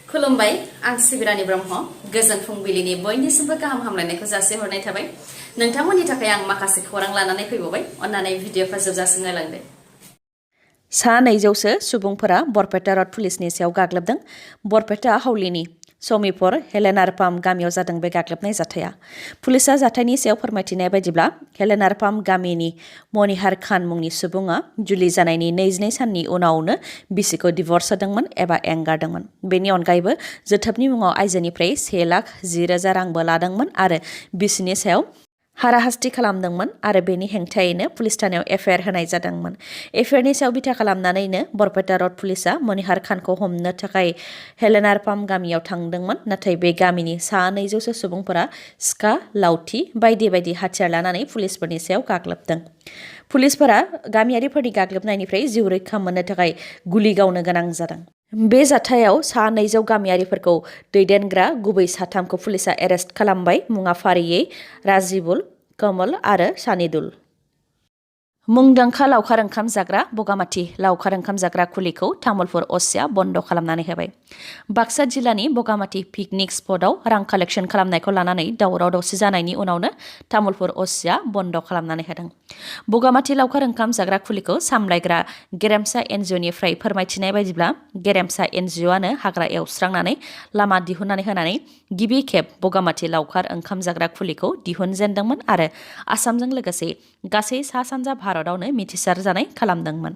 खुलुमबाय आं सिबिरानि ब्रह्म गोजोन फुंबिलिनि बयनिसिमबो गाहाम हामलायनायखौ जासिहरनाय थाबाय नोंथांमोननि थाखाय आं माखासे खौरां लानानै फैबावबाय अन्नानै भिडिअखौ जोबजासिम नायलांदो। सा 200 सुबुंफोरा बरपेटा रड पुलिसनि सायाव गाग्लोबदों। बरपेटा हावलिनि समीपर हेलेनारपाम गामियाव जादों बे गाग्लोबनाय जाथाया। पुलिसा जाथायनि सायाव फोरमायथिनाय बायदिब्ला हेलेनारपाम गामिनि मनिहार खान मुंनि सुबुङा जुलि जानायनि 22 साननि उनावनो बिसिखौ डिभर्स होदोंमोन एबा एंगारदोंमोन। बेनि अनगायैबो जोथोबनि मुङाव आइजोनिफ्राय 1,10,000 रांबो लादोंमोन आरो बिसिनि सायाव हाराहास्ति खालामदोंमोन आरो बेनि हेंथायैनो पुलिस थानायाव एफआइआर होनाय जादोंमोन। एफआइआरनि सायाव बिथा खालामनानैनो बरपेटा रड पुलिसा मनिहार खानखौ हमनो थाखाय हेलेनारपाम गामियाव थांदोंमोन। नाथाय बे गामिनि सा 200 सुबुंफोरा सिखा, लावथि बायदि बायदि हाथियार लानानै पुलिसफोरनि सायाव गाग्लोबदों। पुलिसफोरा गामियारिफोरनि गाग्लोबनायनिफ्राय जिउ रैखा मोननो थाखाय गुलि गावनो गोनां जादों। बे जाथायाव सा 200 गामियारिफोरखौ दैदेनग्रा गुबै साथामखौ पुलिसा एरेस्ट खालामबाय। मुङा फारियै राजिबुल, कमल आरो सानिदुल। मुंदांखा लावखार ओंखाम जाग्रा बगामाथि लावखार ओंखाम जाग्रा खुलिखौ तामुलपुर असिया बन्द खालामनानै होबाय। बाक्सा जिल्लानि बगामाथि पिकनिक स्पटआव रां कालेक्सन खालामनायखौ लानानै दावराव दावसि जानायनि उनावनो तामुलपुर असिया बन्द खालामनानै होदों। बगामाथि लावखार ओंखाम जाग्रा खुलिखौ सामलायग्रा गेरेमसा एनजिअनिफ्राय फोरमायथिनाय बायदिब्ला गेरेमसा एनजिअआनो हाग्रा एवस्रांनानै लामा दिहुननानै होनानै गिबि खेब बगामाथि लावखार ओंखाम जाग्रा खुलिखौ दिहुनजेनदोंमोन आरो आसामजों लोगोसे गासै सा सानजा भारतआवनो मिथिसार जानाय खालामदोंमोन।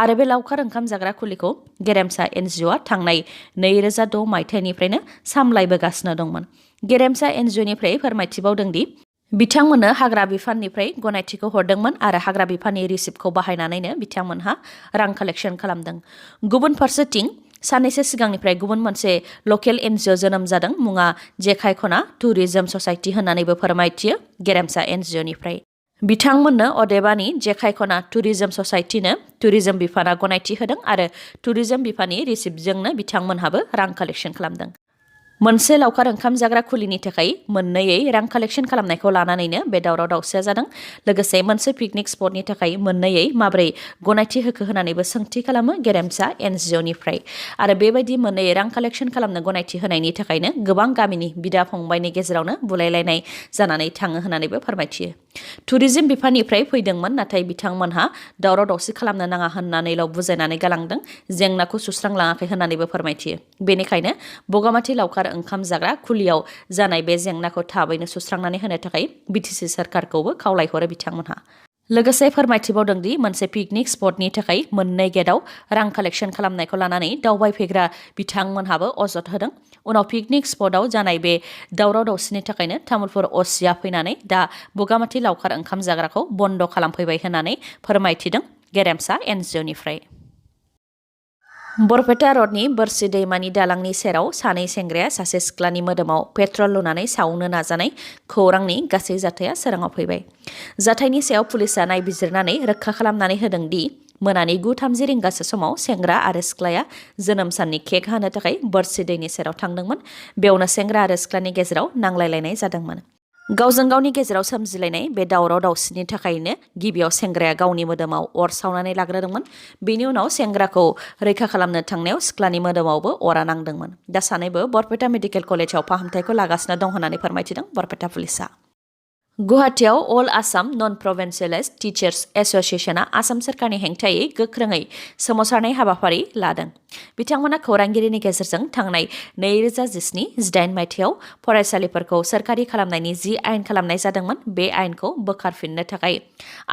आरो बे लावखार ओंखाम जाग्रा खुलिखौ गेरेमसा एनजिअआ थांनाय 2006 मायथाइनिफ्रायनो सामलायबोगासिनो दंमोन। गेरेमसा एनजिअनिफ्राय फोरमायथिबावदों दि बिथांमोननो हाग्रा बिफाननिफ्राय गनायथिखौ हरदोंमोन आरो हाग्रा बिफाननि रिसिप्टखौ बाहायनानैनो बिथांमोनहा रां कालेक्सन खालामदों। गुबुन फारसेथिं साननैसो सिगांनिफ्राय गुबुन मोनसे लकेल एनजिअ जोनोम जादों। मुङा जेखायखना टुरिजम ससाइटि होननानैबो फोरमायथियो गेरेमसा एनजिअनिफ्राय। बिथांमोननो अदेबानि जेखायखना टुरिजम ससाइटिनो टुरिजम बिफाना गनायथि होदों आरो टुरिजम बिफाननि रिसिप्टजोंनो बिथांमोनहाबो रां कालेक्सन खालामदों। मोनसे लावखार ओंखाम जाग्रा खुलिनि थाखाय मोननैयै रां कालेक्सन खालामनायखौ लानानैनो बे दावराव दावसिया जादों। लोगोसे मोनसे पिकनिक स्पटनि थाखाय मोननैयै माबोरै गनायथि होखो होननानैबो सोंथि खालामो गेरेमसा एनजिअनिफ्राय। आरो बेबायदि मोननैयै रां कालेक्सन खालामनो गनायथि होनायनि थाखायनो गोबां गामिनि बिदा फंबायनि गेजेरावनो बुलायलायनाय जानानै थाङो होननानैबो फोरमायथियो। टुरिजम बिफाननिफ्राय फैदोंमोन नाथाय बिथांमोनहा दावराव दावसि खालामनो नाङा होननानैल' बुजायनानै गालांदों। जेंनाखौ सुस्रांलाङाखै होननानैबो फोरमायथियो। बेनिखायनो बगामाथि लावखार ओंखाम जाग्रा खुलियाव जानाय बे जेंनाखौ थाबैनो सुस्रांनानै होनो थाखाय बिटिसि सरकारखौबो खावलायहरो बिथांमोनहा। लोगोसे फोरमायथिबावदों दि मोनसे पिकनिक स्पटनि थाखाय मोननै गेटआव रां कालेक्सन खालामनायखौ लानानै दावबायफैग्रा बिथांमोनहाबो अजद होदों। उनाव पिकनिक स्पटआव जानाय बे दावराव दावसिनि थाखायनो तामुलपुर असिया फैनानै दा बगामाथि लावखार ओंखाम जाग्राखौ बन्द खालामफैबाय होननानै फोरमायथिदों गेरेमसा एनजिअनिफ्राय। बरपेटा रडनि बोरसि दैमानि दालांनि सेराव सानै सेंग्राया सासे सिख्लानि मोदोमाव पेट्रल लुनानै सावनो नाजानाय खौरांनि गासै जाथाया सोराङाव फैबाय। जाथायनि सायाव पुलिसा नायबिजिरनानै रोखा खालामनानै होदों दि मोनानि 9:30 रिंगासो समाव सेंग्रा आरो सिख्लाया जोनोम साननि केक हानो थाखाय बोरसि दैनि सेराव थांदोंमोन। बेयावनो सेंग्रा आरो सिख्लानि गेजेराव नांलायलायनाय जादोंमोन। गावजों गावनि गेजेराव सोमजिलायनाय बे दावराव दावसिनि थाखायनो गिबियाव सेंग्राया गावनि मोदोमाव अर सावनानै लाग्रोदोंमोन। बेनि उनाव सेंग्राखौ रैखा खालामनो थांनायाव सिख्लानि मोदोमावबो अरा नांदोंमोन। दा सानैबो बरपेटा मेडिकेल कलेजाव फाहामथायखौ लागासिनो दं होननानै फोरमायथिदों बरपेटा पुलिसा। गुवाहाटीआव अल आसाम नन प्रभिन्सियेलाइज टिचार्स एस'सिएशनआ आसाम सोरखारनि हेंथायै गोख्रोङै सोमावसारनाय हाबाफारि लादों। बिथांमोना खौरांगिरिनि गेजेरजों थांनाय 2017-18 मायथाइयाव फरायसालिफोरखौ सोरखारि खालामनायनि जि आयेन खालामनाय जादोंमोन बे आयेनखौ बोखारफिननो थाखाय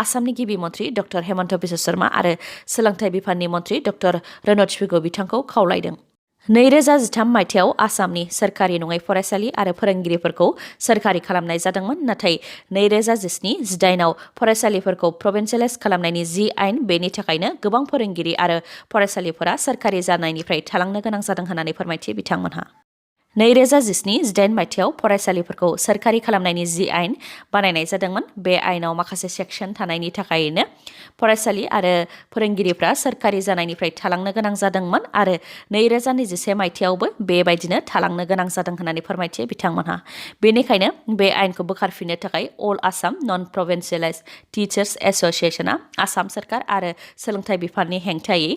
आसामनि गिबि मन्त्रि डक्टर हेमन्त बिश्व शर्मा आरो सोलोंथाइ बिफाननि मन्त्रि डक्टर रनज पेगु बिथांखौ खावलायदों। 2013 मायथाइयाव आसामनि सोरखारि नङै फरायसालि आरो फोरोंगिरिफोरखौ सोरखारि खालामनाय जादोंमोन। नाथाय 2017-18आव फरायसालिफोरखौ प्रभिन्सियेलाइज खालामनायनि जि आयेन बेनि थाखायनो गोबां फोरोंगिरि आरो फरायसालिफोरा सोरखारि जानायनिफ्राय थालांनो गोनां जादों होननानै फोरमायथियो बिथांमोनहा। 2017-18 मायथाइयाव फरायसालिफोरखौ सोरखारि खालामनायनि जि आयेन बानायनाय जादोंमोन। बे आयेनाव माखासे सेक्सन थानायनि थाखायनो फरायसालि आरो फोरोंगिरिफ्रा सोरखारि जानायनिफ्राय थालांनो गोनां जादोंमोन आरो 2021 मायथाइयावबो बेबायदिनो थालांनो गोनां जादों होननानै फोरमायथियो बिथांमोनहा। बेनिखायनो बे आयेनखौ बोखारफिननो थाखाय अल आसाम नन प्रभिन्सियेलाइज टिचार्स एस'सिएशनआ आसाम सोरखार आरो सोलोंथाइ बिफाननि हेंथायै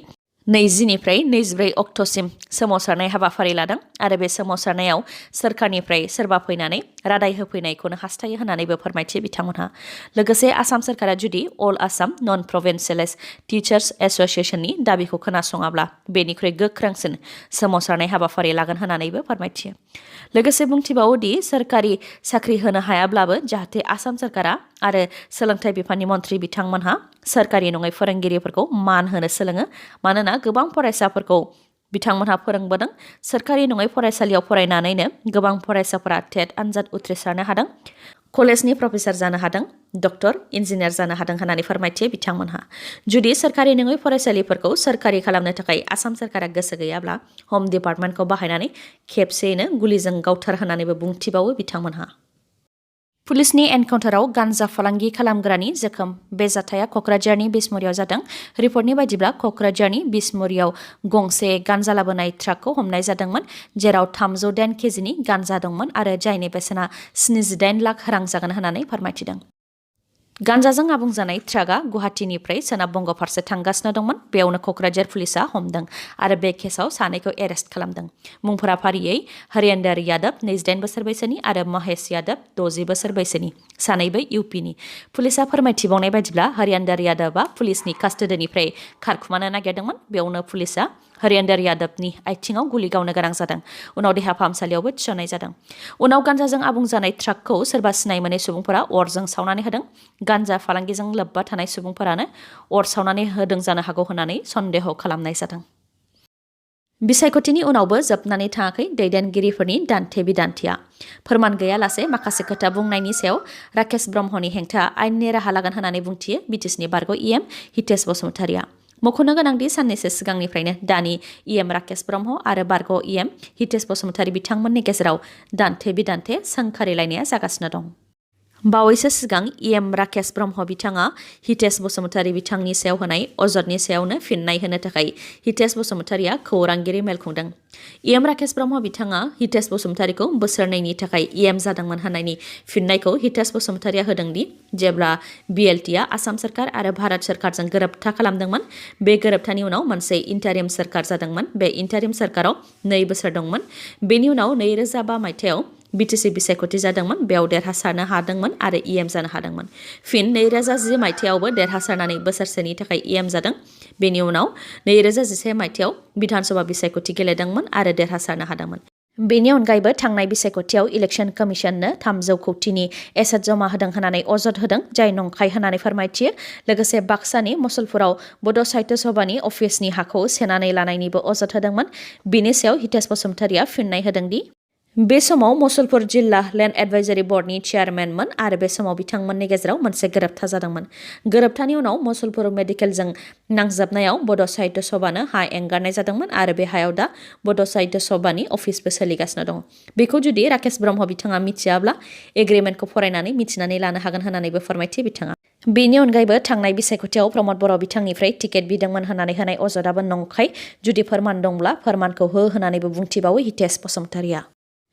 20निफ्राय 24 अक्ट'सिम सोमावसारनाय हाबाफारि लादों आरो बे सोमावसारनायाव सोरखारनिफ्राय सोरबा फैनानै रादाय होफैनायखौनो हास्थायो होननानैबो फोरमायथि बिथांमोनहा। लोगोसे आसाम सोरखारा जुदि अल आसाम नन प्रभिन्सियेलाइज टिचार्स एस'सिएशननि दाबिखौ खोनासङाब्ला बेनिख्रुइ गोख्रोंसिन सोमावसारनाय हाबाफारि लागोन होननानैबो फोरमायथियो। लोगोसे बुंथिबावोदि सोरखारि साख्रि होनो हायाब्लाबो जाहाथे आसाम सोरखारा आरो सोलोंथाइ बिफाननि मन्थ्रि बिथांमोनहा सोरखारि नङै फोरोंगिरिफोरखौ मान होनो सोलोङो। मानोना गोबां फरायसाफोरखौ बिथांमोनहा फोरोंबोदों। सोरखारि नङै फरायसालियाव फरायनानैनो गोबां फरायसाफोरा टेट आनजाद उथ्रिसारनो हादों, कलेजनि प्रफेसार जानो हादों, डक्टर, इन्जिनियार जानो हादों होननानै फोरमायथियो बिथांमोनहा। जुदि सोरखारि नङै फरायसालिफोरखौ सोरखारि खालामनो थाखाय आसाम सोरखारा गोसो गैयाब्ला हम डिपार्टमेन्टखौ बाहायनानै खेबसेयैनो गुलिजों गावथार होननानैबो बुंथिबावो बिथांमोनहा। पुलिसनि एनकाउन्टाराव गान्जा फालांगि खालामग्रानि जोखोम। बे जाथाया क'क्राझारनि बिसमुरियाव जादों। रिपर्टनि बायदिब्ला क'क्राझारनि बिसमुरियाव गंसे गान्जा लाबोनाय ट्राकखौ हमनाय जादोंमोन, जेराव 310 केजिनि गान्जा दंमोन आरो जायनि बेसेना 78 लाख रां जागोन होननानै फोरमायथिदों। गान्जाजों आबुं जानाय ट्राकआ गुवाहाटीनिफ्राय सोनाब बंग फारसे थांगासिनो दंमोन। बेयावनो क'क्राझार पुलिसा हमदों आरो बे केसाव सानैखौ एरेस्ट खालामदों। मुंफोरा फारियै हरियेन्दर यादव 28 बोसोर बैसोनि आरो महेश यादव 60 बोसोर बैसोनि, सानैबो इउपिनि। पुलिसा फोरमायथिबावनाय बायदिब्ला हरियेन्दर यादवआ पुलिसनि कास्टडिनिफ्राय खारखुमानो नागिरदोंमोन। बेयावनो पुलिसा हरियेन्दर यादवनि आथिङाव गुलि गावनो गोनां जादों। उनाव देहा फाहामसालियावबो थिसननाय जादों। उनाव गान्जाजों आबुं जानाय ट्राकखौ सोरबा सिनाय मोनै सुबुंफोरा अरजों सावनानै होदों। गान्जा फालांगिजों लोब्बा थानाय सुबुंफोरानो अर सावनानै होदों जानो हागौ होननानै सन्देह खालामनाय जादों। बिसायख'थिनि उनावबो जोबनानै थाङाखै दैदेनगिरिफोरनि दान्थे बिदान्थेया। फोरमान गैयालासे माखासे खोथा बुंनायनि सायाव राकेश ब्रह्मनि हेंथा आयेननि राहा लागोन होननानै बुंथियो बिटिसिनि बारग' इएम हितेश बसुमतारिया। मख'नो गोनांदि साननैसो सिगांनिफ्रायनो दानि इएम राकेश ब्रह्म आरो बारग' इएम हितेश बसुमतारि बिथांमोननि गेजेराव दान्थे बिदान्थे सोंखारिलायनाया जागासिनो दं। बावैसो सिगां इएम राकेश ब्रह्म बिथाङा हितेश बसुमतारि बिथांनि सायाव होनाय अजदनि सायावनो फिननाय होनो थाखाय हितेश बसुमतारिया खौरांगिरि मेल खुंदों। इएम राकेश ब्रह्म बिथाङा हितेश बसुमतारिखौ बोसोरनैनि थाखाय इएम जादोंमोन होननायनि फिननायखौ हितेश बसुमतारिया होदोंदि जेब्ला बिएलटिआ आसाम सोरखार आरो भारत सोरखारजों गोरोबथा खालामदोंमोन, बे गोरोबथानि उनाव मोनसे इन्टारिम सोरखार जादोंमोन। बे इन्टारिम सोरखाराव 2 बोसोर दंमोन। बेनि उनाव 2005 मायथाइयाव बिटिसि बिसायख'थि जादोंमोन। बेयाव देरहासारनो हादोंमोन आरो इएम जानो हादोंमोन। फिन 2010 मायथाइयावबो देरहासारनानै बोसोरसेनि थाखाय इएम जादों। बेनि उनाव 2011 मायथाइयाव बिधानसभा बिसायख'थि गेलेदोंमोन आरो देरहासारनो हादोंमोन। बेनि अनगायैबो थांनाय बिसायख'थियाव इलेक्सन कमिसननो 300 कौटिनि एसेट जमा होदों होननानै अजद होदों, जाय नंखाय होननानै फोरमायथियो। लोगोसे बाक्सानि मुसलपुराव बड' साहित्य सभानि अफिसनि हाखौ सेनानै लानायनिबो अजद होदोंमोन। बिनि सायाव हितेश बसुमतारिया फिननाय होदोंदि बे समाव मुसलपुर जिल्ला लेन्ड एडभाइजारि बर्डनि चेयारमेनमोन आरो बे समाव बिथांमोननि गेजेराव मोनसे गोरोबथा जादोंमोन। गोरोबथानि उनाव मुसलपुर मेडिकेलजों नांजाबनायाव बड' साहित्य सभानो हा एंगारनाय जादोंमोन आरो बे हायाव दा बड' साहित्य सभानि अफिसबो सोलिगासिनो दं। बेखौ जुदि राकेश ब्रह्म बिथाङा मिथियाब्ला एग्रिमेन्टखौ फरायनानै मिथिनानै लानो हागोन होननानैबो फोरमायथि बिथाङा। बेनि अनगायैबो थांनाय बिसायख'थियाव प्रमद बर' बिथांनिफ्राय टिकेट बिदोंमोन होननानै होनाय अजदाबो नंखाय। जुदि फोरमान दंब्ला फोरमानखौ हो होननानैबो बुंथिबावो हितेश बसुमतारिया।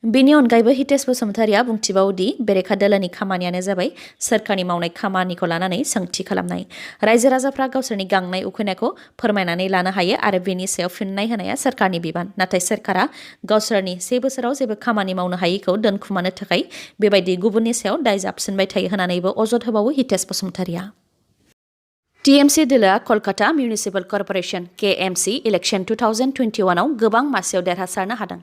बेनि अनगायैबो हितेश बसुमतारिया बुंथिबावोदि बेरेखा दोलोनि खामानियानो जाबाय सोरखारनि मावनाय खामानिखौ लानानै सोंथि खालामनाय। रायजो राजाफ्रा गावसोरनि गांनाय उखैनायखौ फोरमायनानै लानो हायो आरो बेनि सायाव फिननाय होनाया सोरखारनि बिबान। नाथाय सोरखारा गावसोरनि 1 बोसोराव जेबो खामानि मावनो हायैखौ दोनखुमानो थाखाय बेबायदि गुबुननि सायाव दाय जाबसिनबाय थायो होननानैबो अजद होबावो हितेश बसुमतारिया। टिएमसि दोलोआ कलकाता मिउनिसिपाल कर्परेसन केएमसि इलेक्शन 2021आव गोबां मासियाव देरहासारनो हादों।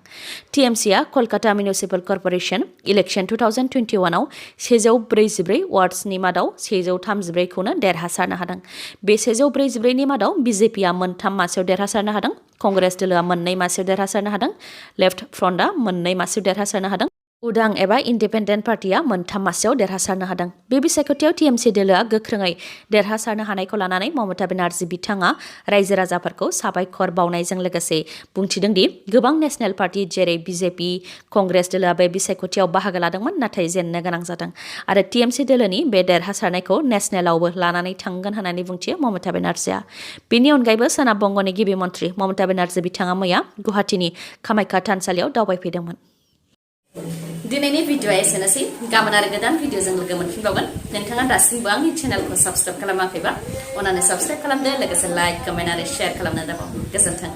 टिएमसिआ कलकाता मिउनिसिपाल कर्परेसन इलेक्शन 2021आव 144 वार्ड्सनि मादाव 134खौनो देरहासारनो हादों। बे 144नि मादाव बिजेपिआ 3 मासियाव देरहासारनो हादों, कंग्रेस दोलोआ 2 मासियाव देरहासारनो हादों, लेफ्ट फ्रन्टआ 2 मासियाव देरहासारनो हादों, उदां एबा इन्डिपेन्डेन्ट पार्टिया 3 मासियाव देरहासारनो हादों। बे बिसायख'थियाव टिएमसि दोलोआ गोख्रोङै देरहासारनो हानायखौ लानानै ममता बेनार्जी बिथाङा रायजो राजाफोरखौ साबायखर बावनायजों लोगोसे बुंथिदोंदि गोबां नेशनेल पार्टी जेरै बिजेपि, कंग्रेस दोलोआ बे बिसायख'थियाव बाहागो लादोंमोन नाथाय जेननो गोनां जादों आरो टिएमसि दोलोनि बे देरहासारनायखौ नेशनेलावबो लानानै थांगोन होननानै बुंथियो ममता बेनार्जीआ। बेनि अनगायैबो सोनाब बंगनि गिबि मन्थ्रि ममता बेनार्जी बिथाङा मैया गुवाहाटीनि कामाख्या थानसालियाव दावबायफैदोंमोन। दिनैनि भिडिअआ एसेनोसै गाबोन आरो गोदान भिडिअजों लोगो मोनफिनबावगोन नोंथाङा दासिमबो आंनि चेनेलखौ साबस्क्राइब खालामाखैबा अन्नानै साबस्क्राइब खालामदो लोगोसे लाइक कमेन्ट आरो शेयार खालामनो दाबाव गोजोन्थों